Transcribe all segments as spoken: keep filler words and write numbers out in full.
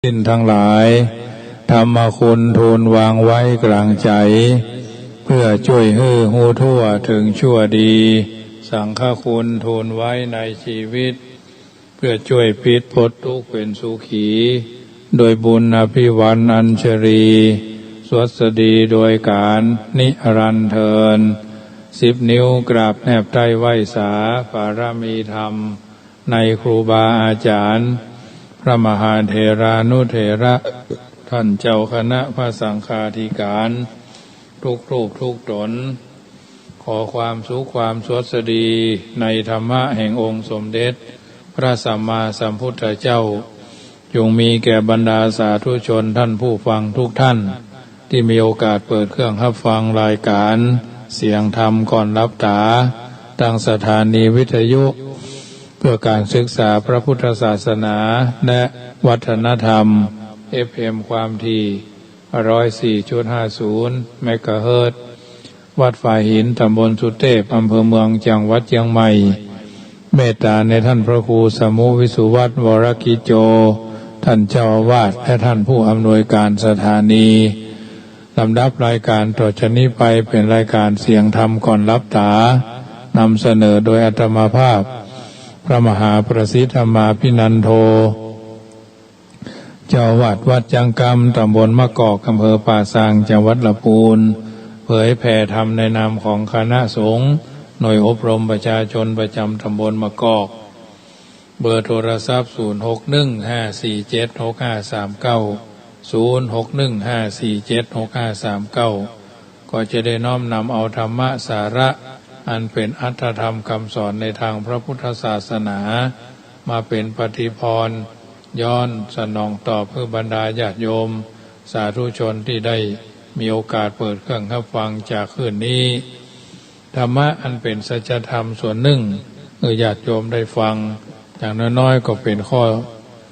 สิ้นตังหลาย ธรรมคุณทูลวางไว้ก๋างใจ๋ เปื้อจ้วยหื้อฮู้ทั่วเถิงชั่วดี สังฆคุณทูลไว้ในจีวิต เปื้อจ้วยปิดป๊นตุ๊กข์เป๋นสุขี โดยบุญอภิวรรณอัญชลี สวัสดีโดยก๋านนิรันดร์เทอญ สิบนิ้วกราบแนบใต้ไหว้สา ปารมีธรรมในครูบาอาจ๋ารย์ พระมหาเถรานุเถระ ต้านเจ้าคณะพระสังฆาธิก๋าน ทุกรูปทุกต๋น ขอความสุขความสวัสดีในธรรมะแห่งองค์สมเด็จพระสัมมาสัมพุทธเจ้า จงมีแก่บรรดาสาธุชนต้านผู้ฟังทุกต้าน ตี้มีโอกาสเปิดเครื่องฮับฟังรายก๋านเสียงธรรมก่อนหลับต๋า ตางสถานีวิทยุ เปื้อก๋านศึกษาพระพุทธศาสนาและวัฒนธรรม เอฟเอ็ม ความถี่ ร้อยสี่จุดห้าศูนย์ เมกะเฮิรตซ์ วัดฝายหิน ต๋ำบลสุเตพ อำเภอเมือง จังหวัดเจียงใหม่ เมตต๋าในต้านพระครูสมุห์ วิสุวัฒน์ วรกิจโจ ต้านเจ้าอาวาส และต้านผู้อำนวยก๋านสถานี ลำดับรายก๋านต่อจากนี้ไปเป๋นรายก๋านเสียงธรรมก่อนหลับต๋า นำเสนอโดยอาตมาภาพ พระมหาประสิทธิ์ ธรรมาภินันโท เจ้าอาวาสวัดจังกำ ต๋ำบลมะกอก อำเภอป่าซาง จังหวัดลำปูน เผยแผ่ธรรมในนามของคณะสงฆ์ หน่วยอบรมประชาชนประจ๋ำต๋ำบลมะกอก เบอร์โทรศัพท์ ศูนย์หกหนึ่งห้าสี่เจ็ดหกห้าสามเก้า ศูนย์หกหนึ่งห้าสี่เจ็ดหกห้าสามเก้า ก็จะได้น้อมนำเอาธรรมะสาระ อันเป๋นอรรถธรรมกำสอนในตางพระพุทธศาสนา มาเป๋นปฏิภรณ์ ย้อนสนองตอบหื้อบรรดาญาติโยม สาธุชนตี้ได้มีโอกาสเปิดเครื่องฮับฟังจากคืนนี้ ธรรมะอันเป๋นสัจธรรมส่วนนึ่ง หื้อญาติโยมได้ฟัง อย่างน้อยๆ ก็เป๋นข้อ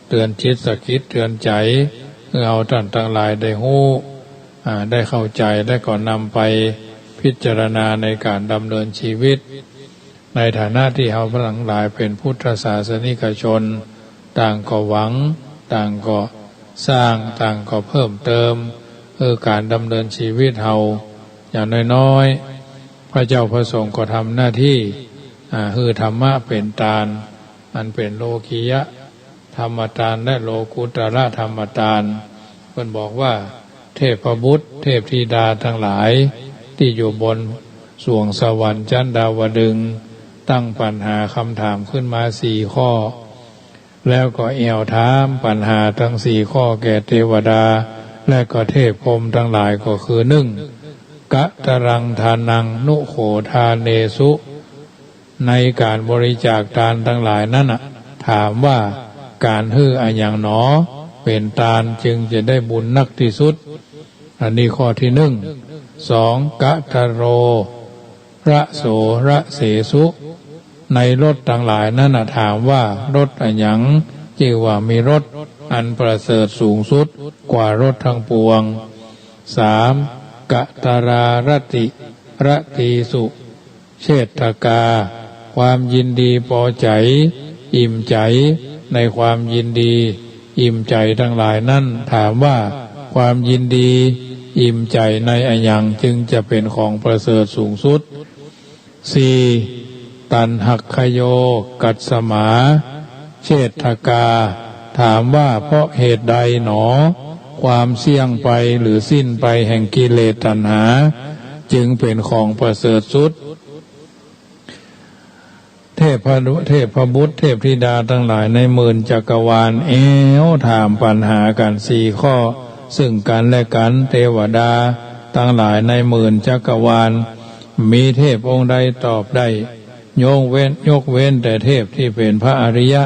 เตือนจิตสะกิดเตือนใจ๋ หื้อเฮาต้านตังหลายได้ฮู้ อ่า ได้เข้าใจ๋ และก็นำไปพิจารณาในก๋านดำเนินจีวิต ในฐานะตี้เฮาตังหลายเป๋นพุทธศาสนิกชน ต่างก็หวัง ต่างก็สร้าง ต่างก็เพิ่มเติม เออ ก๋านดำเนินจีวิตเฮา อย่างน้อยๆ พระเจ้าพระสงฆ์ก็ทำหน้าตี้ อ่า หื้อธรรมะเป๋นตาน อันเป๋นโลกิยะธรรมตาน และโลกุตตรธรรมตาน เปิ้นบอกว่า เทพบุตร เทพธิดาตังหลาย ตี้อยู่บนสวงสวรรค์จั๊นดาวดึงส์ ตั้งปัญหาคำถามขึ้นมาสี่ข้อ แล้วก็แอ่วถามปัญหาตังสี่ข้อแก่เตวดา และก็เทพพรหมตังหลาย ก็คือ นึ่ง กะตะรังทานัง นุโขทาเนสุ ในก๋านบริจาคตานตังหลายนั้นน่ะ ถามว่าก๋านหื้ออะหยังหนอ เป๋นตานจึงจะได้บุญนักตี้สุด อันนี้ข้อตี้นึ่ง สอง กะตะโร ระโสระเสสุ ในรสตังหลายนั้นน่ะ ถามว่ารสอะหยังจื้อว่ามีรสอันประเสริฐสูงสุดกว่ารสตังปวง สาม กะตะรารติระตีสุ เชฏฐกา ความยินดีปอใจ๋ อิ่มใจ๋ ในความยินดี อิ่มใจ๋ตังหลายนั้น ถามว่าความยินดี อิ่มใจ๋ในอะหยังจึงจะเป๋นของประเสริฐสูงสุด สี่ ตัณหักขโย กัสสมา เชฏฐกา ถามว่าเพราะเหตุใดหนอ ความเสี้ยงไปหรือสิ้นไปแห่งกิเลสตัณหา จึงเป๋นของประเสริฐสุด เทพบุตร เทพบุตร เทพธิดาตังหลายในหมื่นจักรวาล แอ่วถามปัญหากั๋นสี่ข้อ ซึ่งกั๋นและกั๋น เตวดาตังหลายในหมื่นจักรวาล บ่มีเทพองค์ใดตอบได้ ยกเว้น ยกเว้นแต่เทพตี้เป๋นพระอริยะ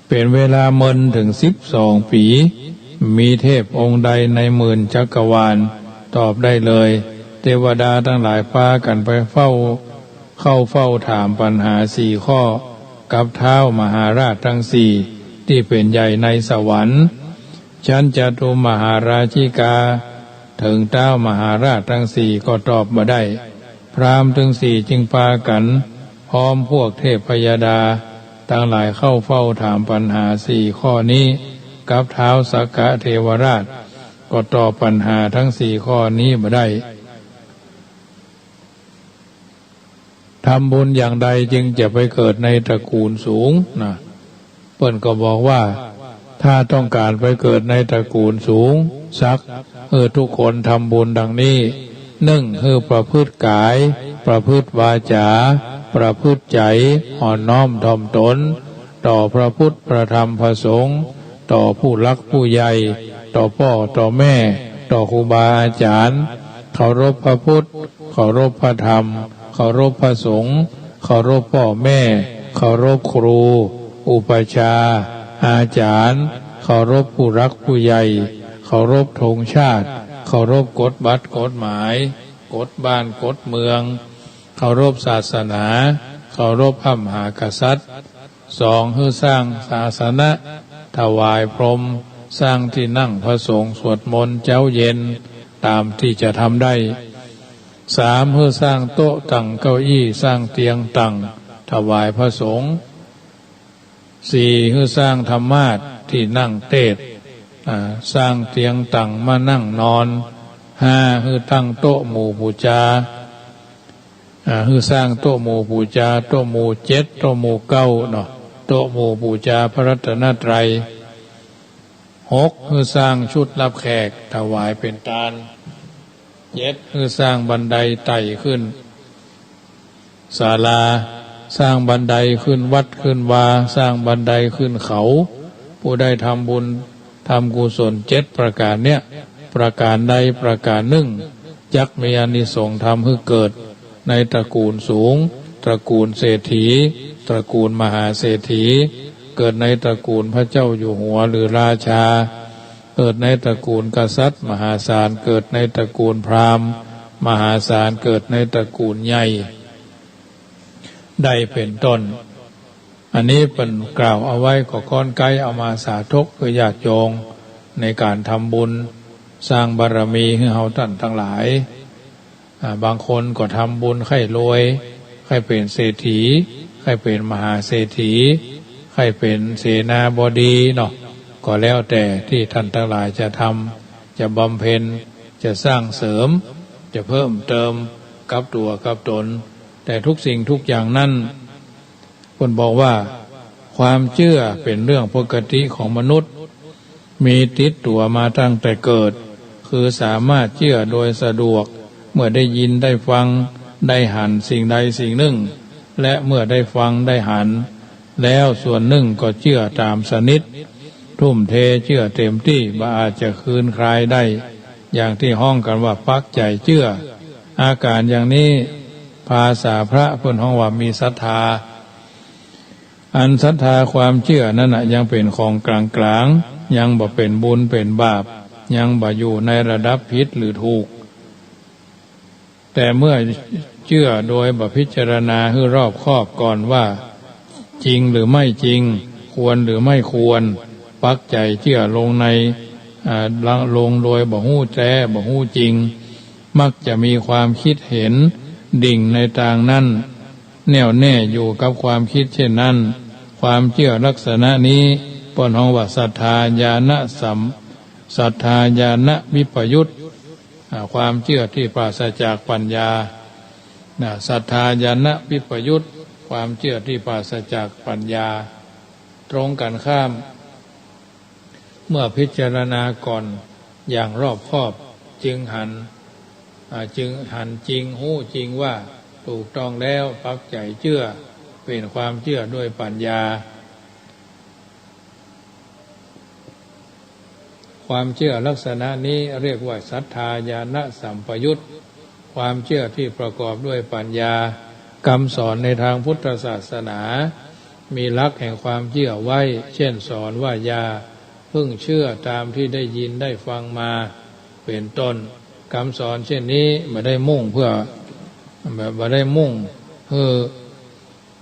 เป๋นเวลาเมินเถิงสิบสองปี๋ บ่มีเทพองค์ใดในหมื่นจักรวาลตอบได้เลย เตวดาตังหลายปากั๋นไปเฝ้า เข้าเฝ้าถามปัญหาสี่ข้อ กับท้าวมหาราชตังสี่ตี้เป๋นใหญ่ในสวรรค์ จั๊นจตุมหาราชิกา เถิงท้าวมหาราชตังสี่ก็ตอบบ่ได้ พราหมณ์ตังสี่จึงปากั๋น พร้อมพวกเทพพยดาตังหลายเข้าเฝ้าถามปัญหาสี่ข้อนี้ กับท้าวสักกะเทวราช ก็ตอบปัญหาตึงสี่ข้อนี้บ่ได้ ทำบุญอย่างใดจึงจะไปเกิดในตระกูลสูงนะ เปิ้นก็บอกว่า ถ้าต้องก๋านไปเกิดในตระกูลสูงสัก หื้อทุกคนทำบุญดังนี้ นึ่ง หื้อประพฤติก๋าย ประพฤติวาจา ประพฤติใจ๋ อ่อนน้อมถ่อมตน ต่อพระพุทธ พระธรรม พระสงฆ์ ต่อผู้หลักผู้ใหญ่ ต่อป้อต่อแม่ ต่อครูบาอาจ๋ารย์ เคารพพระพุทธ เคารพพระธรรม เคารพพระสงฆ์ เคารพป้อแม่ เคารพครู อุปัชฌาย์ อาจ๋ารย์ เคารพผู้หลักผู้ใหญ่ เคารพธงชาติ เคารพกฎบัตรกฎหมาย กฎบ้านกฎเมือง เคารพศาสนา เคารพพระมหากษัตริย์ สอง หื้อสร้างอาสนะ ถวายพรหม สร้างตี้นั่งพระสงฆ์สวดมนต์เจ๊าเย็น ต๋ามตี้จะทำได้ สาม หื้อสร้างโต๊ะตั้งเก้าอี้ สร้างเตียงตั้ง ถวายพระสงฆ์ สี่ หื้อสร้างธรรมาสน์ ตี้นั่งเตสน์ อ่า สร้างเตียงตั้งมานั่งนอน ห้า หื้อตั้งโต๊ะหมู่ปู๋จา อ่า หื้อสร้างโต๊ะหมู่ปู๋จา โต๊ะหมู่เจ็ด โต๊ะหมู่เก้าเนาะ โต๊ะหมู่ปู๋จาพระรัตนตรัย หก หื้อสร้างชุดฮับแขก ถวายเป๋นตาน เจ็ด หื้อสร้างบันไดไต่ขึ้นศาลา สร้างบันไดขึ้นวัดขึ้นวา สร้างบันไดขึ้นเขา ผู้ใดทำบุญทำกุศลเจ็ดประก๋านเนี้ย ประก๋านใดประก๋านนึ่ง จักมีอานิสงส์ทำหื้อเกิดในตระกูลสูง ตระกูลเศรษฐี ตระกูลมหาเศรษฐี เกิดในตระกูลพระเจ้าอยู่หัวหรือราชา เกิดในตระกูลกษัตริย์มหาศาล เกิดในตระกูลพราหมณ์มหาศาล เกิดในตระกูลใหญ่ ได้เป๋นต้น อันนี้เปิ้นกล่าวเอาไว้ก็ค่อนไกลเอามาสาธกคือญาติโยมในก๋านทำบุญสร้างบารมีหื้อเฮาต้านตังหลาย อ่า บางคนก็ทำบุญใค่รวย ใค่เป๋นเศรษฐี ใค่เป๋นมหาเศรษฐี ใค่เป๋นเสนาบดีเนาะ ก็แล้วแต่ตี้ต้านตังหลายจะทำ จะบำเพ็ญ จะสร้างเสริม จะเพิ่มเติมกับตั๋วกับตน แต่ทุกสิ่งทุกอย่างนั้น เปิ้นบอกว่า ความเจื้อเป๋นเรื่องปกติของมนุษย์ มีติดตั๋วมาตั้งแต่เกิด คือสามารถเจื้อโดยสะดวก เมื่อได้ยินได้ฟัง ได้หันสิ่งใดสิ่งนึ่ง และเมื่อได้ฟังได้หันแล้ว ส่วนนึ่งก็เจื้อต๋ามสนิท ทุ่มเทเจื้อเต๋มตี้ บ่อาจจะคืนคลายได้ อย่างตี้ฮ้องกั๋นว่าปักใจ๋เจื้อ อาก๋านอย่างนี้ ภาษาพระเปิ้นฮ้องว่ามีศรัทธา อันศรัทธาความเจื้อนั้นน่ะ ยังเป๋นของก๋างๆ ยังบ่เป๋นบุญเป๋นบาป ยังบ่อยู่ในระดับผิดหรือถูก แต่เมื่อเจื้อโดยบ่พิจารณาหื้อรอบคอบก่อนว่า จริงหรือไม่จริง ควรหรือไม่ควร ปักใจ๋เจื้อลงใน อ่า ลงโดยบ่ฮู้แต๊ บ่ฮู้จริง มักจะมีความคิดเห็นดิ่งในตางนั้น แน่วแน่อยู่กับความคิดเช่นนั้น ความเจื้อลักษณะนี้เปิ้นฮ้องว่าศรัทธาญาณสัม ศรัทธาญาณวิปยุต อ่า ความเจื้อตี้ปราศจากปัญญา นะ ศรัทธาญาณวิปยุต ความเจื้อตี้ปราศจากปัญญา ตรงกั๋นข้าม เมื่อพิจารณาก่อนอย่างรอบคอบ จึงหัน อ่า จึงหันจริง ฮู้จริงว่าถูกต้องแล้ว ปักใจ๋เจื้อ เป๋นความเจื้อด้วยปัญญา ความเจื้อลักษณะนี้เรียกว่าศรัทธาญาณสัมปยุต ความเจื้อตี้ประกอบด้วยปัญญา กำสอนในตางพุทธศาสนา มีหลักแห่งความเจื้อไว้ เช่นสอนว่าอย่าเพิ่งเชื่อต๋ามตี้ได้ยินได้ฟังมา เป๋นต้น กำสอนเช่นนี้บ่ได้มุ่งเปื้อ บ่ บ่ได้มุ่งหื้อ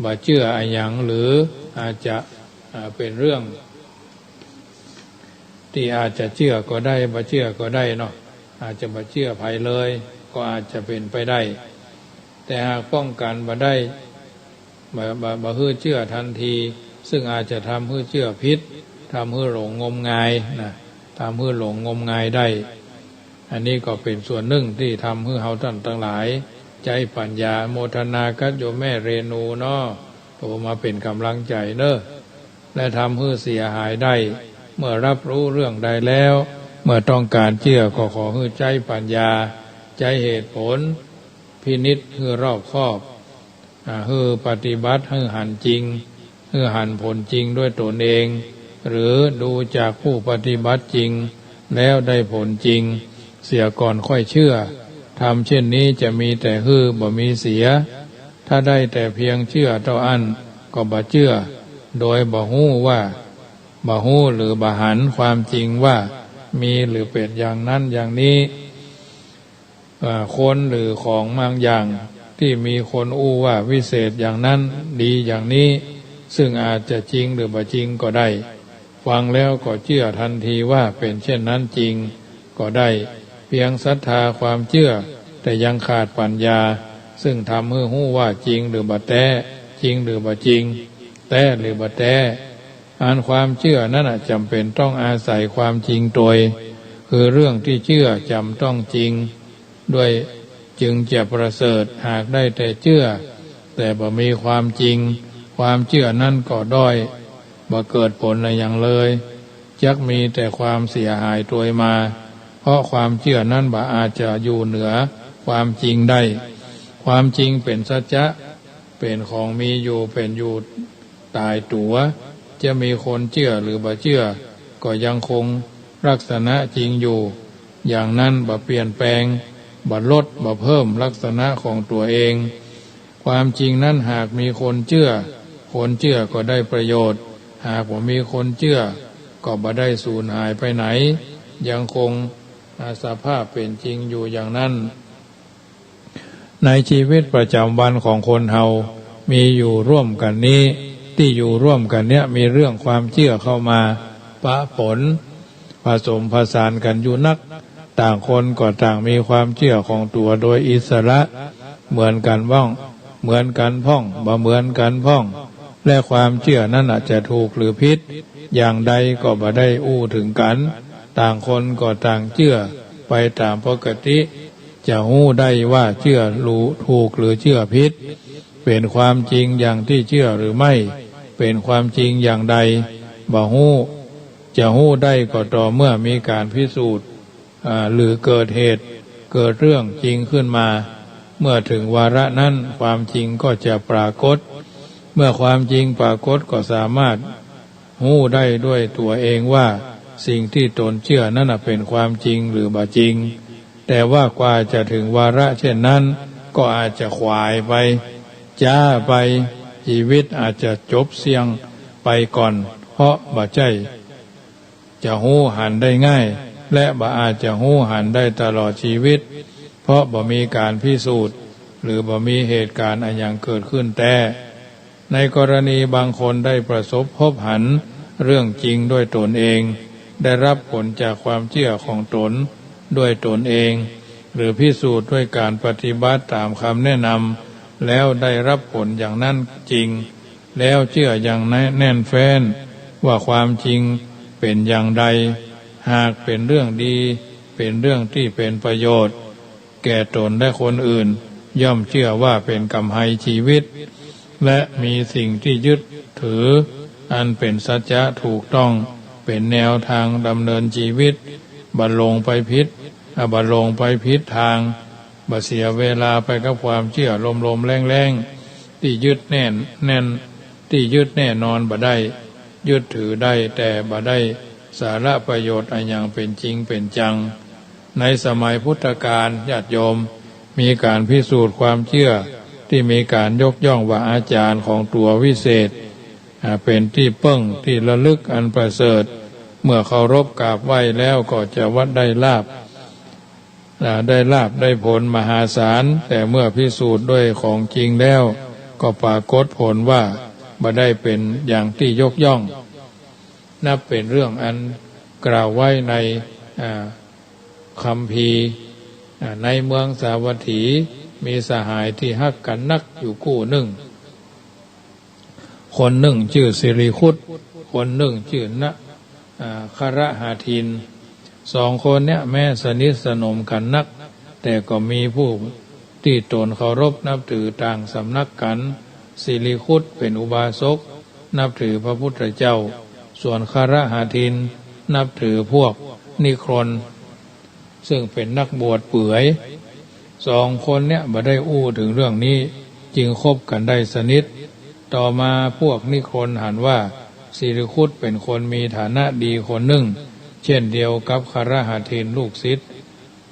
บ่เจื้ออะหยัง หรืออาจจะ อ่า เป๋นเรื่องตี้อาจจะเจื้อก็ได้ บ่เจื้อก็ได้เนาะ อาจจะบ่เจื้อใผเลย ก็อาจจะเป๋นไปได้ แต่หากป้องกั๋นบ่ได้ บ่ บ่ บ่หื้อเจื้อตันที ซึ่งอาจจะทำหื้อเจื้อผิด ทำหื้อหลงงมงายนะ ทำหื้อหลงงมงายได้ อันนี้ก็เป๋นส่วนนึ่งตี้ทำหื้อเฮาต้านตังหลายใจ๊ปัญญา โมทนากั๋นโยมแม่เรนูเนาะ โตมาเป๋นก๋ำลังใจ๋เน่อ และทำหื้อเสียหายได้ เมื่อฮับฮู้เรื่องใดแล้ว เมื่อต้องก๋านเจื้อก็ขอหื้อใจ๊ปัญญา ใจ๊เหตุผล พินิจหื้อรอบคอบ อ่า หื้อปฏิบัติหื้อหันจริง หื้อหันผลจริงด้วยตนเอง หรือดูจากผู้ปฏิบัติจริง แล้วได้ผลจริง เสียก่อนค่อยเจื้อ ทำเช่นนี้จะมีแต่หื้อบ่มีเสีย ถ้าได้แต่เพียงเจื้อเต้าอั้น ก็บ่เจื้อ โดยบ่ฮู้ว่า บ่ฮู้หรือบ่หันความจริงว่ามีหรือเป๋นอย่างนั้นอย่างนี้ อ่า คนหรือของบางอย่างตี้มีคนอู้ว่าวิเศษอย่างนั้น ดีอย่างนี้ ซึ่งอาจจะจริงหรือบ่จริงก็ได้ ฟังแล้วก็เจื้อตันทีว่าเป๋นเช่นนั้นจริงก็ได้ เพียงศรัทธาความเจื้อ แต่ยังขาดปัญญา ซึ่งทำหื้อฮู้ว่าจริงหรือบ่แต๊ จริงหรือบ่จริง แต๊หรือบ่แต๊ อันความเจื้อนั้นน่ะจ๋ำเป๋นต้องอาศัยความจริงตวย คือเรื่องตี้เจื้อจ๋ำต้องจริง ด้วยจึงจะประเสริฐ หากได้แต่เจื้อ แต่บ่มีความจริง ความเจื้อนั้นก็ด้อย บ่เกิดผลอะหยังเลย จักมีแต่ความเสียหายตวยมา เพราะความเจื้อนั้นบ่อาจจะอยู่เหนือความจริงได้ ความจริงเป๋นสัจจะ เป๋นของมีอยู่เป๋นอยู่ต๋ายตั๋ว จะมีคนเจื้อหรือบ่เจื้อ ก็ยังคงลักษณะจริงอยู่ อย่างนั้นบ่เปลี่ยนแปลง บ่ลด บ่เพิ่มลักษณะของตั๋วเอง ความจริงนั้นหากมีคนเจื้อ คนเจื้อก็ได้ประโยชน์ หากบ่มีคนเจื้อ ก็บ่ได้สูญหายไปไหน ยังคง อ่า สภาพเป๋นจริงอยู่อย่างนั้น ในชีวิตประจ๋ำวันของคนเฮา มีอยู่ร่วมกั๋นนี้ ตี้อยู่ร่วมกั๋นเนี้ย มีเรื่องความเจื้อเข้ามาปะปน ผสมผสานกั๋นอยู่นัก ต่างคนก็ต่างมีความเจื้อของตั๋วโดยอิสระ เหมือนกั๋นบ้าง เหมือนกั๋นพ่อง บ่เหมือนกั๋นพ่อง และความเจื้อนั้นอาจจะถูกหรือผิด อย่างใดก็บ่ได้อู้เถิงกั๋น ต่างคนก็ต่างเจื้อไปต๋ามปกติ จะฮู้ได้ว่าเจื้อหรือถูกหรือเจื้อผิด เป๋นความจริงอย่างตี้เจื้อหรือไม่ เป๋นความจริงอย่างใด บ่ฮู้ จะฮู้ได้ก็ต่อเมื่อมีก๋านพิสูจน์ อ่า หรือเกิดเหตุ เกิดเรื่องจริงขึ้นมา เมื่อเถิงวาระนั้น ความจริงก็จะปรากฏ เมื่อความจริงปรากฏก็สามารถฮู้ได้ด้วยตั๋วเองว่า สิ่งตี้ตนเจื้อนั้นน่ะเป๋นความจริงหรือบ่จริง แต่ว่ากว่าจะเถิงวาระเช่นนั้น ก็อาจจะขวายไป จ๊าไป จีวิตอาจจะจบเสี้ยงไปก่อน เพราะบ่ใจ้ จะฮู้หันได้ง่าย และบ่อาจจะฮู้หันได้ตลอดจีวิต เพราะบ่มีก๋านพิสูจน์ หรือบ่มีเหตุก๋ารณ์อะหยังเกิดขึ้นแต๊ ในกรณีบางคนได้ประสบพบหันเรื่องจริงด้วยตนเอง ได้ฮับผลจากความเจื้อของตนด้วยตนเอง หรือพิสูจน์ด้วยก๋านปฏิบัติต๋ามกำแนะนำ แล้วได้ฮับผลอย่างนั้นจริง แล้วเจื้ออย่างแน่นแฟ้นว่าความจริงเป๋นอย่างใด หากเป๋นเรื่องดี เป๋นเรื่องตี้เป๋นประโยชน์แก่ตนและคนอื่น ย่อมเจื้อว่าเป๋นก๋ำไฮจีวิต และมีสิ่งตี้ยึดถือ อันเป๋นสัจจะถูกต้อง เป๋นแนวตางดำเนินจีวิต บ่หลงไปผิด อ่า บ่หลงไปผิดตาง บ่เสียเวลาไปกับความเจื้อลมๆแล้งๆ ตี้ยึดแน่นแน่น ตี้ยึดแน่นอนบ่ได้ ยึดถือได้ แต่บ่ได้สาระประโยชน์อะหยังเป๋นจริงเป๋นจัง ในสมัยพุทธกาล ญาติโยม มีก๋านพิสูจน์ความเจื้อ ตี้มีก๋านยกย่องว่าอาจ๋ารย์ของตั๋ววิเศษ อ่า เป๋นตี้เปิ้งตี้ระลึกอันประเสริฐ เมื่อเคารพกราบไหว้แล้วก็จะว่าได้ลาภ อ่า ได้ลาภได้ผลมหาศาล แต่เมื่อพิสูจน์ด้วยของจริงแล้ว ก็ปรากฏผลว่าบ่ได้เป๋นอย่างตี้ยกย่อง นับเป๋นเรื่องอันกล่าวไว้ใน อ่า คัมภีร์ อ่า ในเมืองสาวัตถี มีสหายตี้ฮักกั๋นนักอยู่กู้นึ่ง คนนึ่งจื้อสิริคุต คนนึ่งจื้อน อ่า คฤหาทิน สองคนเนี้ยแม้สนิทสนมกั๋นนัก แต่ก็มีผู้ตี้ต๋นเคารพนับถือต่างสำนักกั๋น สิริคุตเป๋นอุบาสก นับถือพระพุทธเจ้า ส่วนคฤหาทินนับถือพวกนิครน ซึ่งเป๋นนักบวชเปื่อย สองคนเนี้ยบ่ได้อู้เถิงเรื่องนี้ จึงคบกั๋นได้สนิท ต่อมาพวกนิครนหันว่า สิริคุตเป๋นคนมีฐานะดีคนนึ่ง เช่นเดียวกับคฤหาทินลูกศิษย์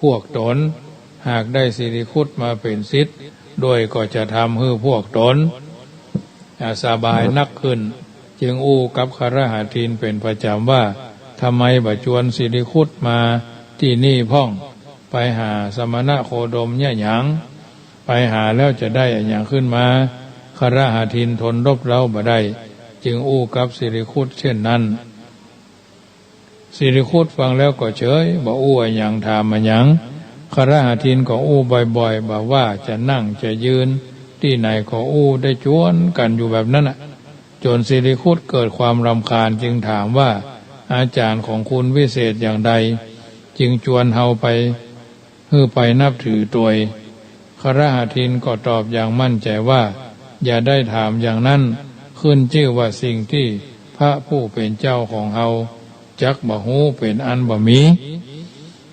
พวกต๋น หากได้สิริคุตมาเป๋นศิษย์ด้วย ก็จะทำหื้อพวกต๋น อ่า สบายนักขึ้น จึงอู้กับคฤหาทินเป๋นประจ๋ำว่า ทำไมบ่จวนสิริคุตมาตี้นี่พ่อง ไปหาสมณะโคดมเยียะหยัง ไปหาแล้วจะได้อะหยังขึ้นมา คฤหาทินทนรบเร้าบ่ได้ จึงอู้กับสิริคุตเช่นนั้น สิริคุตฟังแล้วก็เฉย บ่อู้อะหยังถามอะหยัง คฤหาทินก็อู้บ่อยๆ บ่ว่าจะนั่งจะยืนตี้ไหนก็อู้ได้จวนกั๋นอยู่แบบนั้นน่ะ จ๋นสิริคุตเกิดความรำคาญจึงถามว่า อาจ๋ารย์ของคุณวิเศษอย่างใด จึงจวนเฮาไป หื้อไปนับถือตวย คฤหาทินก็ตอบอย่างมั่นใจ๋ว่า อย่าได้ถามอย่างนั้น ขึ้นจื้อว่าสิ่งตี้พระผู้เป๋นเจ้าของเฮาจักบ่ฮู้เป๋นอันบ่มี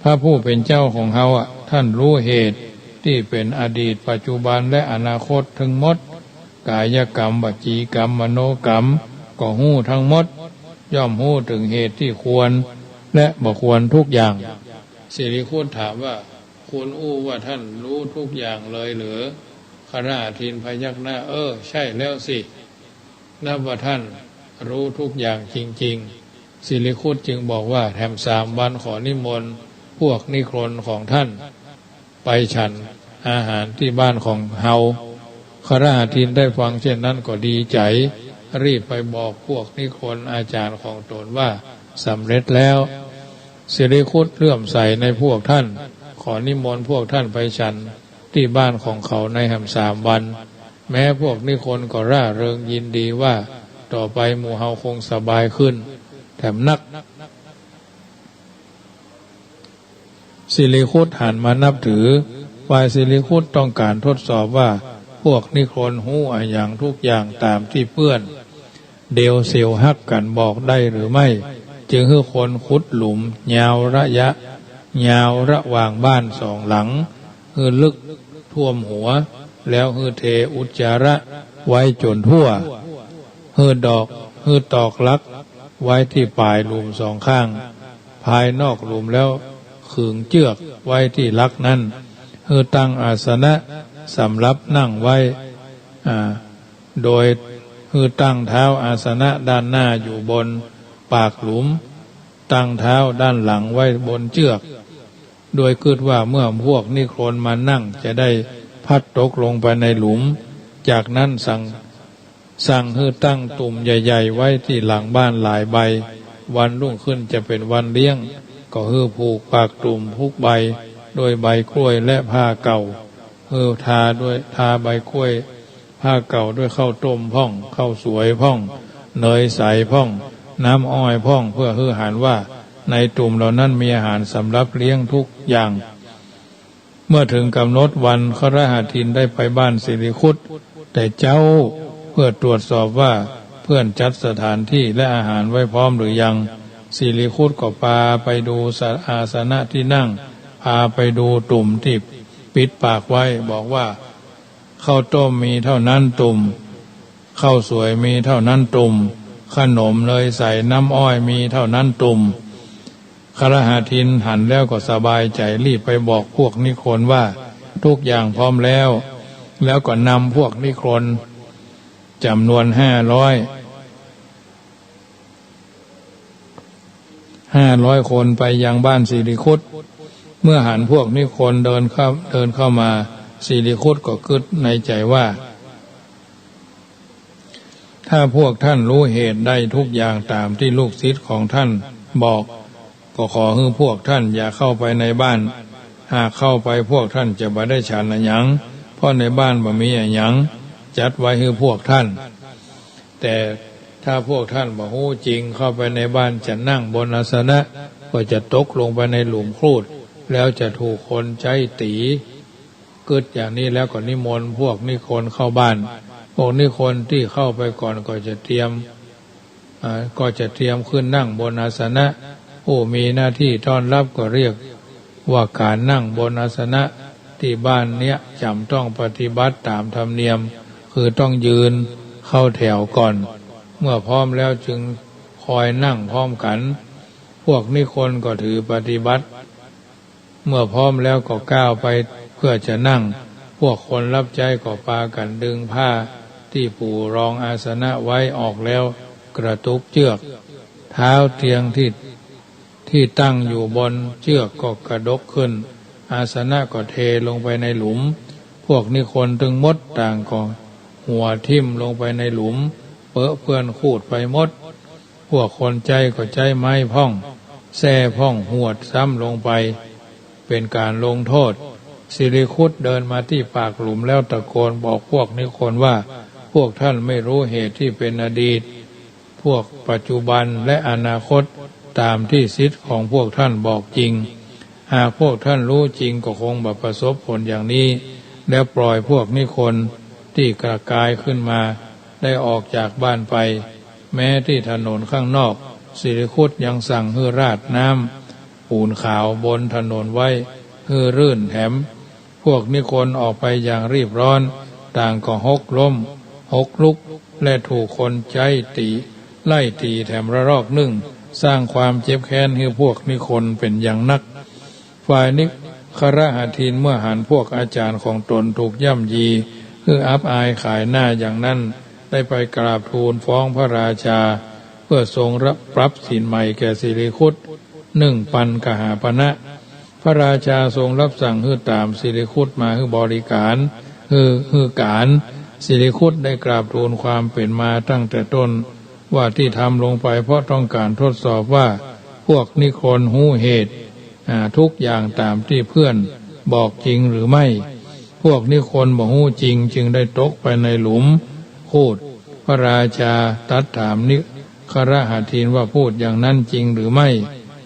พระผู้เป๋นเจ้าของเฮาอะ ท่านฮู้เหตุตี้เป๋นอดีต ปัจจุบัน และอนาคตทั้งหมด กายกรรม วจีกรรม มโนกรรม ก็ฮู้ทั้งหมด ย่อมฮู้เถิงเหตุตี้ควรและบ่ควรทุกอย่าง สิริคุตถามว่า คุณอู้ว่าท่านฮู้ทุกอย่างเลยหรือ คฤหาทินพยักหน้า เออ ใช่แล้วสิ นับว่าท่านฮู้ทุกอย่างจริงๆ สิริคุตจึงบอกว่า แถมสามวันขอนิมนต์พวกนิครนของท่านไปฉันอาหารตี้บ้านของเฮา คฤหาทินได้ฟังเช่นนั้นก็ดีใจ๋ รีบไปบอกพวกนิครนอาจ๋ารย์ของต๋นว่า สำเร็จแล้ว สิริคุตเลื่อมใสในพวกท่าน ขอนิมนต์พวกท่านไปฉันตี้บ้านของเขาในแหมสามวัน แม้พวกนิครนก็ร่าเริงยินดีว่า ต่อไปหมู่เฮาคงสบายขึ้นแถมนัก สิริคุตหันมานับถือ ฝ่ายสิริคุตต้องก๋านทดสอบว่า พวกนิครนฮู้อะหยังทุกอย่างต๋ามตี้เปื้อน เดียวเสียวฮักกั๋นบอกได้หรือไม่ จึงหื้อคนขุดหลุมยาวระยะ ยาวระหว่างบ้านสองหลัง หื้อลึกท่วมหัว แล้วหื้อเทอุจจาระไว้จ๋นทั่ว หื้อดอก หื้อตอกหลักไว้ตี้ป๋ายหลุมสองข้าง ภายนอกหลุมแล้วขึงเจื้อกไว้ตี้หลักนั้น หื้อตั้งอาสนะสำหรับนั่งไว้ อ่า โดยหื้อตั้งเท้าอาสนะด้านหน้าอยู่บนปากหลุม ตั้งเท้าด้านหลังไว้บนเจื้อก โดยกึ๊ดว่าเมื่อพวกนิครนมานั่งจะได้พลัดตกลงไปในหลุม จากนั้นสั่ง สั่งหื้อตั้งตุ่มใหญ่ๆ ไว้ตี้หลังบ้านหลายใบ วันรุ่งขึ้นจะเป๋นวันเลี้ยง ก็หื้อผูกปากตุ่มทุกใบด้วยใบกล้วยและผ้าเก่า หื้อทาด้วย ทาใบกล้วย ผ้าเก่าด้วยข้าวต้มพ่อง ข้าวสวยพ่อง เนยใสพ่อง น้ำอ้อยพ่อง เพื่อหื้อหันว่าในตุ่มเหล่านั้นมีอาหารสำหรับเลี้ยงทุกอย่าง เมื่อเถิงก๋ำหนดวัน คฤหาทินได้ไปบ้านสิริคุตแต่เจ๊า เพื่อตรวจสอบว่าเพื่อนจัดสถานตี้และอาหารไว้พร้อมหรือยัง สิริคุตก็ปาไปดูอาสนะตี้นั่ง ปาไปดูตุ่มตี้ปิดปากไว้ บอกว่า ข้าวต้มมีเต้านั้นตุ่ม ข้าวสวยมีเต้านั้นตุ่ม ขนมเนยใสน้ำอ้อยมีเต้านั้นตุ่ม คฤหาทินหันแล้วก็สบายใจ๋ รีบไปบอกพวกนิครนว่าทุกอย่างพร้อมแล้ว แล้วก็นำพวกนิครนจ๋ำนวนห้าร้อย ห้าร้อยคนไปยังบ้านสิริคุต เมื่อหันพวกนิครนเดินเข้า เดินเข้ามา สิริคุตก็กึ๊ดในใจ๋ว่า ถ้าพวกท่านฮู้เหตุได้ทุกอย่างต๋ามตี้ลูกศิษย์ของท่านบอก ก็ขอหื้อพวกท่านอย่าเข้าไปในบ้าน หากเข้าไปพวกท่านจะบ่ได้ฉันอะหยัง เพราะในบ้านบ่มีอะหยังจัดไว้หื้อพวกท่าน แต่ ถ้าพวกท่านบ่ฮู้จริง เข้าไปในบ้านจะนั่งบนอาสนะ ก็จะตกลงไปในหลุมครูด แล้วจะถูกคนใจ๊ตี๋ กึ๊ดอย่างนี้แล้วก็นิมนต์พวกนิครนเข้าบ้าน พวกนิครนตี้เข้าไปก่อนก็จะเตรียม อ่า ก็จะเตรียมขึ้นนั่งบนอาสนะ ผู้มีหน้าตี้ต้อนฮับก็เรียกว่าก๋านนั่งบนอาสนะ ตี้บ้านเนี้ยจ๋ำต้องปฏิบัติต๋ามธรรมเนียม คือต้องยืนเข้าแถวก่อน เมื่อพร้อมแล้วจึงคอยนั่งพร้อมกั๋น พวกนิครนก็ถือปฏิบัติ เมื่อพร้อมแล้วก็ก้าวไปเพื่อจะนั่ง พวกคนฮับใจ๊ก็ปากั๋นดึงผ้าตี้ปู๋รองอาสนะไว้ออกแล้วกระตุกเจื้อก เท้าเตียงตี้ ตี้ตั้งอยู่บนเจื้อกก็กระดกขึ้น อาสนะก็เทลงไปในหลุม พวกนิครนตึงหมดต่างก็หัวทิ่มลงไปในหลุม เปอะเปื้อนครูดไปหมด พวกคนใจ๊ก็ใจ๊ไม้พ่อง แส้พ่องหวดซ้ำลงไป เป๋นก๋านลงโต้ษ สิริคุตเดินมาตี้ปากหลุมแล้วตะโกนบอกพวกนิครนว่า พวกท่านไม่ฮู้เหตุตี้เป๋นอดีต พวกปัจจุบันและอนาคต ต๋ามตี้สิทธิ์ของพวกท่านบอกจริง หากพวกท่านฮู้จริงก็คงบ่ประสบผลอย่างนี้ แล้วปล่อยพวกนิครนตี้กระกายขึ้นมา ได้ออกจากบ้านไป แม้ตี้ถนนข้างนอก สิริคุตยังสั่งหื้อราดน้ำปูนขาวบนถนนไว้หื้อรื่นแถม พวกนิครนออกไปอย่างรีบร้อน ต่างก็หกล้ม หกลุก และถูกคนใจ๊ตี๋ ไล่ตี๋แถมระลอกนึ่ง สร้างความเจ็บแค้นหื้อพวกนิครนเป๋นอย่างนัก ฝ่ายนิครหทินเมื่อหันพวกอาจ๋ารย์ของต๋นถูกย่ำยี หื้ออับอายขายหน้าอย่างนั้น ได้ไปกราบทูลฟ้องพระราชา เพื่อทรงรับ ปรับสินใหม่แก่สิริคุต หนึ่งปันกหาปณะ พระราชาทรงรับสั่งหื้อต๋ามสิริคุตมาหื้อบริก๋าร หื้อ หื้อก๋าน สิริคุตได้กราบทูลความเป๋นมาตั้งแต่ต้น ว่าตี้ทำลงไปเพราะต้องก๋านทดสอบว่า พวกนิครนฮู้เหตุ อ่า ทุกอย่างต๋ามตี้เพื่อนบอกจริงหรือไม่ พวกนิครนบ่ฮู้จริงจึงได้ตกไปในหลุมครูด พระราชาตรัสถามนิครหทินว่าพูดอย่างนั้นจริงหรือไม่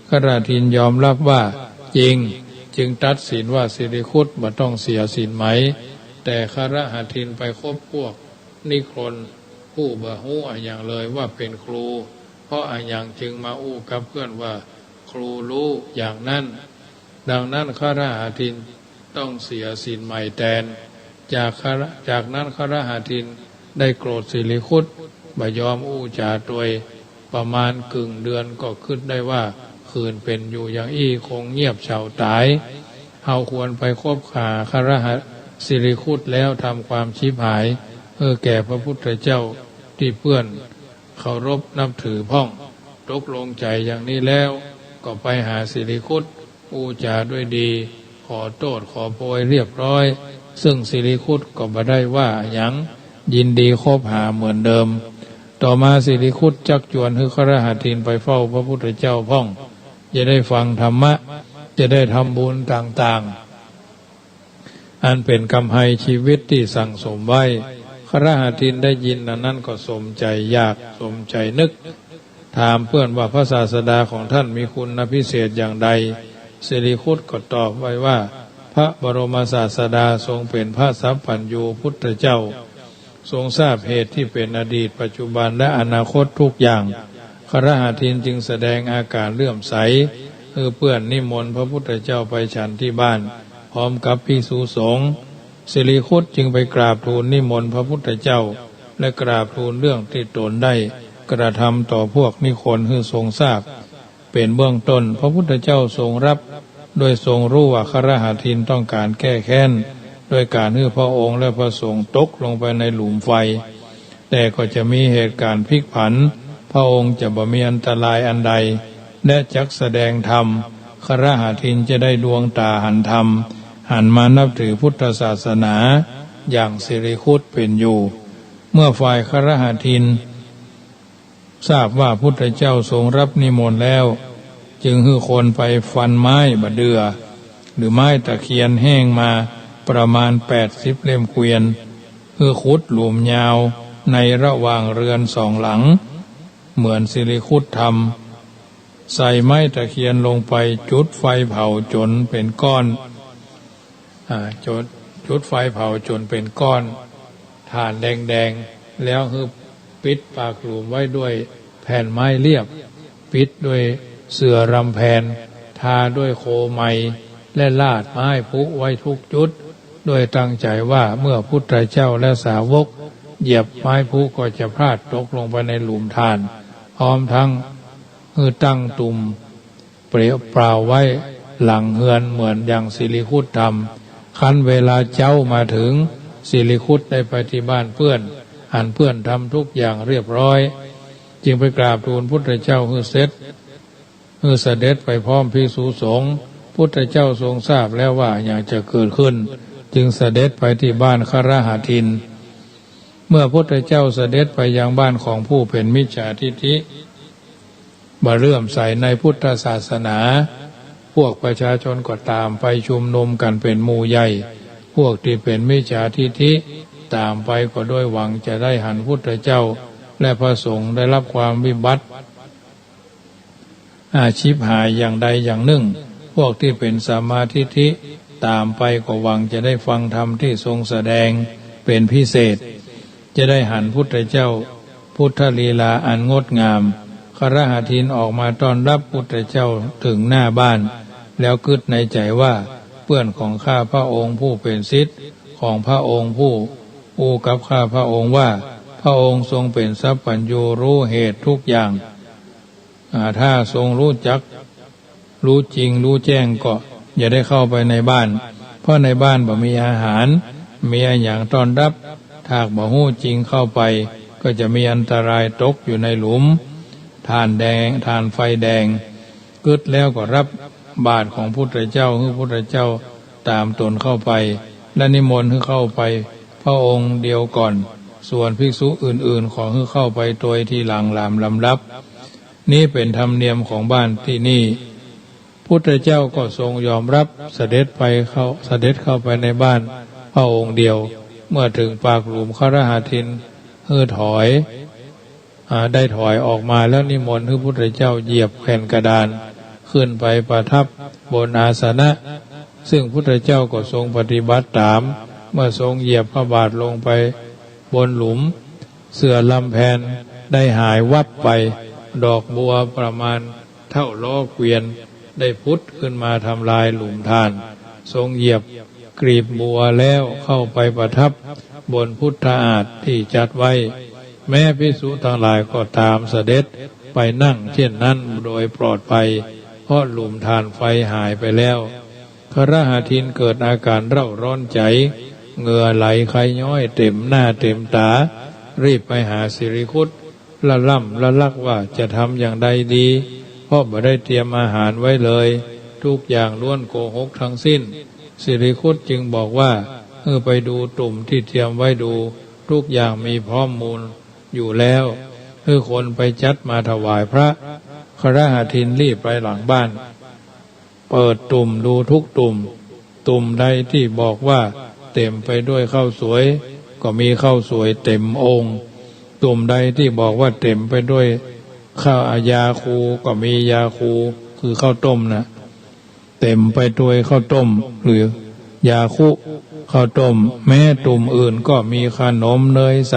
ครหทินยอมรับว่าจริง จึงตัดสินว่าสิริคุตบ่ต้องเสียสินไหม แต่ครหทินไปคบพวกนิครนผู้บ่ฮู้อะหยังเลยว่าเป๋นครู เพราะอะหยังจึงมาอู้กับเพื่อนว่าครูฮู้อย่างนั้น ดังนั้นครหทินต้องเสียสินใหม่แตน จากคร จากนั้นครหทินได้โกรธสิริคุต บ่ยอมอู้จ๋าตวย ประมาณกึ่งเดือนก็กึ๊ดได้ว่า ขืนเป๋นอยู่อย่างอี้คงเงียบเฉาต๋าย เฮาควรไปคบหาครห สิริคุตแล้วทำความฉิบหายหื้อแก่พระพุทธเจ้าตี้เพื่อนเคารพนับถือพ่อง ตกลงใจ๋อย่างนี้แล้ว ก็ไปหาสิริคุต อู้จ๋าด้วยดี ขอโต้ษขอโพยเรียบร้อย ซึ่งสิริคุตก็บ่ได้ว่าอะหยัง ยินดีคบหาเหมือนเดิม ต่อมาสิริคุตชักจวนหื้อครหทินไปเฝ้าพระพุทธเจ้าพ่อง จะได้ฟังธรรมะ จะได้ทำบุญต่างๆ อันเป๋นกำไฮชีวิตตี้สั่งสมไว้ ครหทินได้ยินอันนั้นก็สมใจ๋อยาก สมใจ๋นึก ถามเพื่อนว่าพระศาสดาของท่านมีคุณพิเศษอย่างใด สิริคุตก็ตอบไว้ว่า พระบรมศาสดาทรงเป๋นพระสัพพัญญูพุทธเจ้า ทรงทราบเหตุตี้เป๋นอดีต ปัจจุบันและอนาคตทุกอย่าง ครหทินจึงแสดงอาก๋านเลื่อมใส หื้อเพื่อนนิมนต์พระพุทธเจ้าไปฉันตี้บ้าน พร้อมกับภิกษุสงฆ์ สิริคุตจึงไปกราบทูลนิมนต์พระพุทธเจ้า และกราบทูลเรื่องตี้ตนได้กระทำต่อพวกนิครนหื้อทรงทราบ เป๋นเบื้องต้น พระพุทธเจ้าทรงฮับ ด้วยทรงฮู้ว่าครหทินต้องก๋านแก้แค้น ด้วยก๋านหื้อพระองค์และพระสงฆ์ตกลงไปในหลุมไฟ แต่ก็จะมีเหตุก๋ารณ์พลิกผัน พระองค์จะบ่มีอันตรายอันใด และจักแสดงธรรม ครหทินจะได้ดวงต๋าหันธรรม หันมานับถือพุทธศาสนา อย่างสิริคุตเป๋นอยู่ เมื่อฝ่ายครหทิน ทราบว่าพุทธเจ้าทรงฮับนิมนต์แล้ว จึงหื้อคนไปฟันไม้บ่าเดื่อ หรือไม้ตะเคียนแห้งมาประมาณแปดสิบเล่มเกวียน หื้อขุดหลุมยาวในระหว่างเรือนสองหลัง เหมือนสิริคุตทำ ใส่ไม้ตะเคียนลงไป จุดไฟเผาจ๋นเป๋นก้อน อ่า จุด จุดไฟเผาจ๋นเป๋นก้อน ถ่านแดงๆ แล้วหื้อปิดปากหลุมไว้ด้วยแผ่นไม้เรียบ ปิดด้วยเสื่อรำแพน ทาด้วยโคไม และราดไม้พลุไว้ทุกจุด ด้วยตั้งใจ๋ว่าเมื่อพุทธเจ้าและสาวกเหยียบไม้พลุก็จะพลาดตกลงไปในหลุมถ่าน พร้อมทั้งหื้อตั้งตุ่มเปล่าไว้หลังเฮือนเหมือนอย่างสิริคุตทำ ครั้นเวลาเจ๊ามาถึง สิริคุตได้ไปตี้บ้านเปื้อน หันเปื้อนทำทุกอย่างเรียบร้อย จึงไปกราบทูลพุทธเจ้าหื้อเสร็จ หื้อเสด็จไปพร้อมภิกษุสงฆ์ พุทธเจ้าทรงทราบแล้วว่าอย่างจะเกิดขึ้น จึงเสด็จไปตี้บ้านคฤหาทิน เมื่อพุทธเจ้าเสด็จไปยังบ้านของผู้เป๋นมิจฉาทิฏฐิ บ่เลื่อมใสในพุทธศาสนา พวกประชาชนก็ต๋ามไปชุมนุมกั๋นเป๋นหมู่ใหญ่ พวกตี้เป๋นมิจฉาทิฏฐิ ต๋ามไปก็ด้วยหวังจะได้หันพุทธเจ้า และพระสงฆ์ได้รับความวิบัติ อา ฉิบหายอย่างใดอย่างนึ่ง พวกตี้เป๋นสัมมาทิฏฐิ ต๋ามไปก็หวังจะได้ฟังธรรมตี้ทรงแสดงเป๋นพิเศษ จะได้หันพุทธเจ้า พุทธลีลาอันงดงาม คฤหาทินออกมาต้อนรับพุทธเจ้าเถิงหน้าบ้าน แล้วกึ๊ดในใจ๋ว่า เปื้อนของข้าพระองค์ผู้เป๋นศิษย์ของพระองค์ผู้อู้กับข้าพระองค์ว่า พระองค์ทรงเป๋นสัพพัญญู ฮู้เหตุทุกอย่าง อ่า ถ้าทรงฮู้จัก ฮู้จริงฮู้แจ้งก็อย่าได้เข้าไปในบ้าน เพราะในบ้านบ่มีอาหาร มีอะหยังต้อนรับ ถ้าบ่ฮู้จริงเข้าไป ก็จะมีอันตรายตกอยู่ในหลุมถ่านแดง ถ่านไฟแดง กึ๊ดแล้วก็รับบาตรของพุทธเจ้า หื้อพุทธเจ้าต๋ามตนเข้าไป และนิมนต์หื้อเข้าไปพระองค์เดียวก่อน ส่วนภิกษุอื่นๆ ขอหื้อเข้าไปโตยทีหลังต๋ามลำดับ นี้เป๋นธรรมเนียมของบ้านตี้นี่ พุทธเจ้าก็ทรงยอมรับ เสด็จไปเข้า เสด็จเข้าไปในบ้านพระองค์เดียว เมื่อเถิงปากหลุม คฤหาทินหื้อถอย อ่า ได้ถอยออกมาแล้วนิมนต์หื้อพุทธเจ้าเหยียบแผ่นกระดาน ขึ้นไปประทับบนอาสนะ ซึ่งพุทธเจ้าก็ทรงปฏิบัติต๋าม เมื่อทรงเหยียบพระบาทลงไปบนหลุม เสื่อรำแพนได้หายวับไป ดอกบัวประมาณเต้าล้อเกวียนได้ผุดขึ้นมาทำลายหลุมถ่าน ทรงเหยียบกลีบบัวแล้วเข้าไปประทับบนพุทธาฏที่จัดไว้ แม้ภิกษุทั้งหลายก็ต๋ามเสด็จไปนั่งเช่นนั้นโดยปลอดภัย เพราะหลุมถ่านไฟหายไปแล้ว คฤหาทินเกิดอาการเร่าร้อนใจ๋ เหงื่อไหลใคย้อยเต๋มหน้าเต๋มต๋า รีบไปหาสิริคุต ละล่ำละลักว่าจะทำอย่างใดดี เพราะบ่ได้เตรียมอาหารไว้เลย ทุกอย่างล้วนโกหกทั้งสิ้น สิริคุตจึงบอกว่า หื้อไปดูตุ่มที่เตรียมไว้ดู ทุกอย่างมีพร้อมมูลอยู่แล้ว หื้อคนไปจัดมาถวายพระ คฤหาทินรีบไปหลังบ้าน เปิดตุ่มดูทุกตุ่ม ตุ่มใดตี้บอกว่าเต๋มไปด้วยข้าวสวย ก็มีข้าวสวยเต๋มโอ่ง ตุ่มใดตี้บอกว่าเต๋มไปด้วยข้าว ยาคู ก็มียาคู คือข้าวต้มนะ เต๋มไปด้วยข้าวต้ม หรือยาคุ ข้าวต้ม แม้ตุ่มอื่นก็มีขนมเนยใส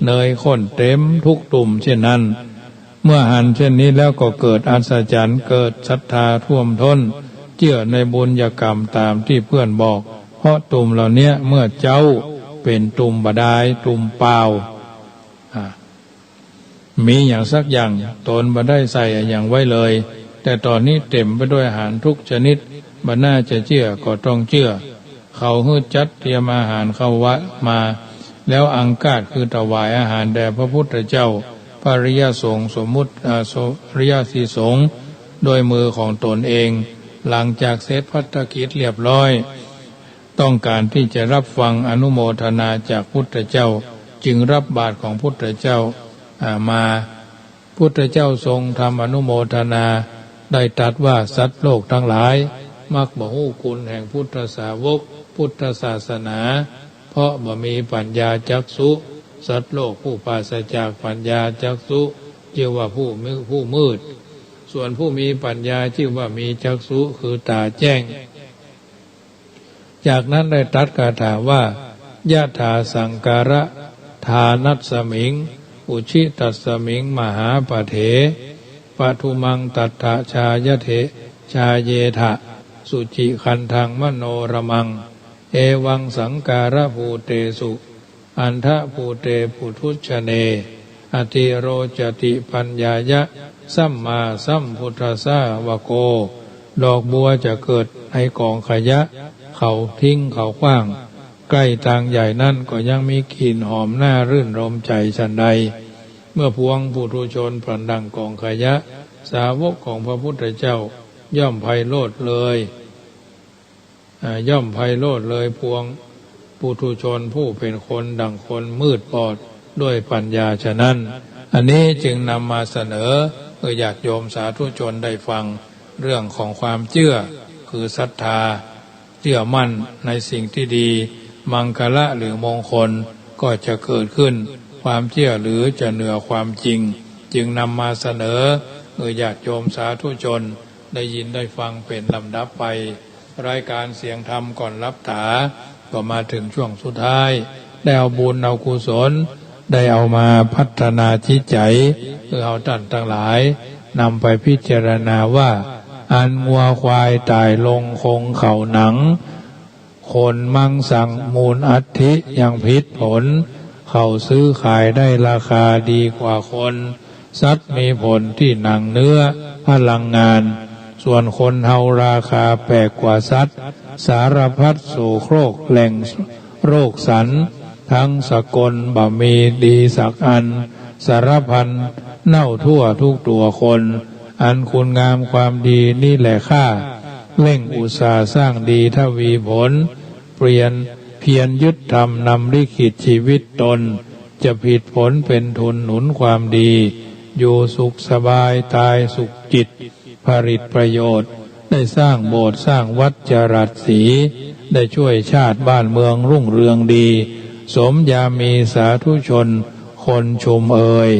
เนยข้นเต๋มทุกตุ่มเช่นนั้น เมื่อหันเช่นนี้แล้วก็เกิดอัศจรรย์ เกิดศรัทธาท่วมท้น เจื้อในบุญญากรรมต๋ามตี้เปื้อนบอก เพราะตุ่มเหล่านี้เมื่อเจ๊าเป๋นตุ่มบ่ดาย ตุ่มเปล่า อ่า มีอย่างสักอย่าง ตนบ่ได้ใส่อะหยังไว้เลย แต่ต๋อนนี้เต๋มไปด้วยอาหารทุกชนิด บ่น่าจะเจื้อก็ต้องเจื้อ เขาหื้อจัดเตรียมอาหารเข้าวัตรมา แล้วอังคาดคือถวายอาหารแด่พระพุทธเจ้า พระอริยสงฆ์สมมุติ อ่า ส- อริยสงฆ์ด้วยมือของตนเอง หลังจากเสร็จภัตตกิจเรียบร้อย ต้องการตี้จะรับฟังอนุโมทนาจากพุทธเจ้า จึงรับบาตรของพุทธเจ้า อ่า มา พุทธเจ้าทรงทำอนุโมทนา ได้ตรัสว่า สัตว์โลกทั้งหลาย มักบ่ฮู้คุณแห่งพุทธสาวก พุทธศาสนา เพราะบ่มีปัญญาจักษุ สัตว์โลกผู้ปราศจากปัญญาจักษุ ชื่อว่าผู้มืด ผู้มืด ส่วนผู้มีปัญญาชื่อว่ามีจักษุ คือต๋าแจ้ง จากนั้นได้ตรัสคาถาว่า ยะถาสังการะทานัสมิง อุจฉิตัสมิง มหาปะเถ ปทุมังตัตถะชายเถ ชายเยถะ สุจิคันธังมโนรมัง เอวังสังการะภูเตสุ อันทะภูเตปุถุชชเน อติโรจติปัญญายะ สัมมาสัมพุทธัสสาวโก ดอกบัวจะเกิดในก๋องขยะ เขาทิ้งเขาขว้าง ใก้ตางใหญ่นั้นก็ยังมีกลิ่นหอมน่ารื่นรมใจ๋ฉันใด เมื่อปวงปุถุชนปลันดั่งก๋องขยะ สาวกของพระพุทธเจ้าย่อมไพโรจน์เลย อ่า ย่อมไพโรจน์เลยปวงปุถุชนผู้เป๋นคนดั่งคนมืดบอดด้วยปัญญาฉะนั้น อันนี้จึงนำมาเสนอ เอ่อ ญาติโยมสาธุชนได้ฟังเรื่องของความเจื้อ คือศรัทธา เจื้อมั่นในสิ่งตี้ดี มังคละหรือมงคลก็จะเกิดขึ้น ความเจื้อหรือจะเหนือความจริง จึงนำมาเสนอ เอ่อ ญาติโยมสาธุชนได้ยินได้ฟังเป๋นลำดับไป รายก๋านเสียงธรรมก่อนหลับต๋า ก็มาเถิงช่วงสุดท้าย ได้เอาบุญเอากุศล ได้เอามาพัฒนาจิตใจ๋ คือเฮาต้านตังหลายนำไปพิจารณาว่า อันงัวควายต๋ายลงคงเขาหนัง ขนมังสังมูลอัฐิยังผิดผล เขาซื้อขายได้ราคาดีกว่าคน สัตว์มีผลตี้หนังเนื้อพลังงาน ส่วนคนเฮาราคาแปลกกว่าสัตว์ สารพัดโสโครกแหล่งโรคสัน ทั้งสกลบ่มีดีสักอัน สารพันเน่าทั่วทุกตั๋วคน อันคุณงามความดีนี้แหละข้า เร่งอุตสาห์สร้างดีทวีผล เปลี่ยนเพียรยึดธรรมนำลิขิตชีวิตตน จะผิดผลเป๋นทุนหนุนความดี อยู่สุขสบายตายสุขจิต ผลิตประโยชน์ ได้สร้างโบสถ์สร้างวัดจรัสสี ได้ช่วยชาติบ้านเมืองรุ่งเรืองดี สมยามีสาธุชนคนชุมเอย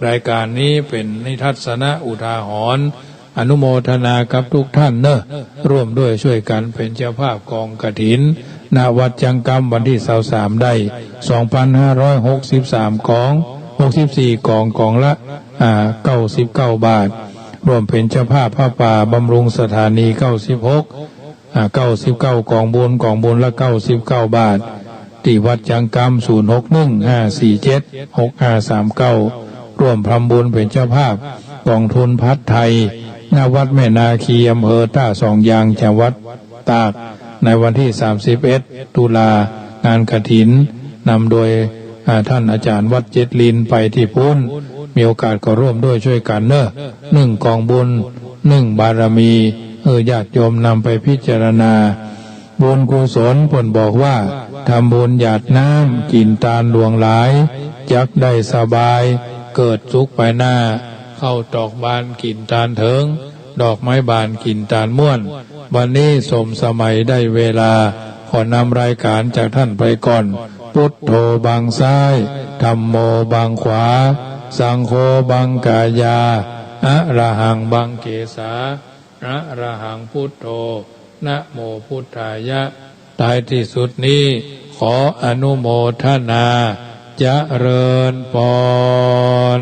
รายก๋านนี้เป๋นนิทัศนะอุทาหรณ์ อนุโมทนากับทุกท่านเนอะ ร่วมด้วยช่วยกั๋นเป๋นเจ้าภาพก๋องกฐิน ณ วัดจังกำ วันตี้ซาวสามได้ สองพันห้าร้อยหกสิบสามก๋อง หกสิบสี่ก๋อง ก๋องละ อ่า เก้าสิบเก้าบาท ร่วมเป๋นเจ้าภาพผ้าป่าบำรุงสถานี เก้าสิบหก อ่า เก้าสิบเก้าก๋องบุญ ก๋องบุญละ เก้าสิบเก้าบาท ตี้วัดจังกำ ศูนย์หกหนึ่ง ห้าสี่เจ็ด หกห้าสามเก้า ร่วมทำบุญเป๋นเจ้าภาพก๋องทุนผัดไทย ณ วัดแม่นาคี อำเภอต้าสองยาง จังหวัดตาก ในวันตี้สามสิบเอ็ดตุลา งานกฐิน นำโดย อ่า ท่านอาจ๋ารย์วัดเจ็ดลิน ไปตี้ปู๊น มีโอกาสก็ร่วมด้วยช่วยกั๋นเนอะ นึ่งก๋องบุญ นึ่งบารมี เออ ญาติโยมนำไปพิจารณา บุญกุศลเปิ้นบอกว่า ทำบุญหยาดน้ำ กิ๋นตานหลวงหลาย จักได้สบาย เกิดสุขไปหน้า ข้าวตอกบานกิ๋นตานเถิง ดอกไม้บานกิ๋นตานม่วน วันนี้สมสมัยได้เวลา ขอนำรายก๋านจากท่านไปก่อน พุทโธบังซ้าย ธัมโมบังขวา สังโฆบังกายา อะระหังบังเกสา อะระหังพุทโธ นะโมพุทธายะ ท้ายตี้สุดนี้ ขออนุโมทนา เจริญปอน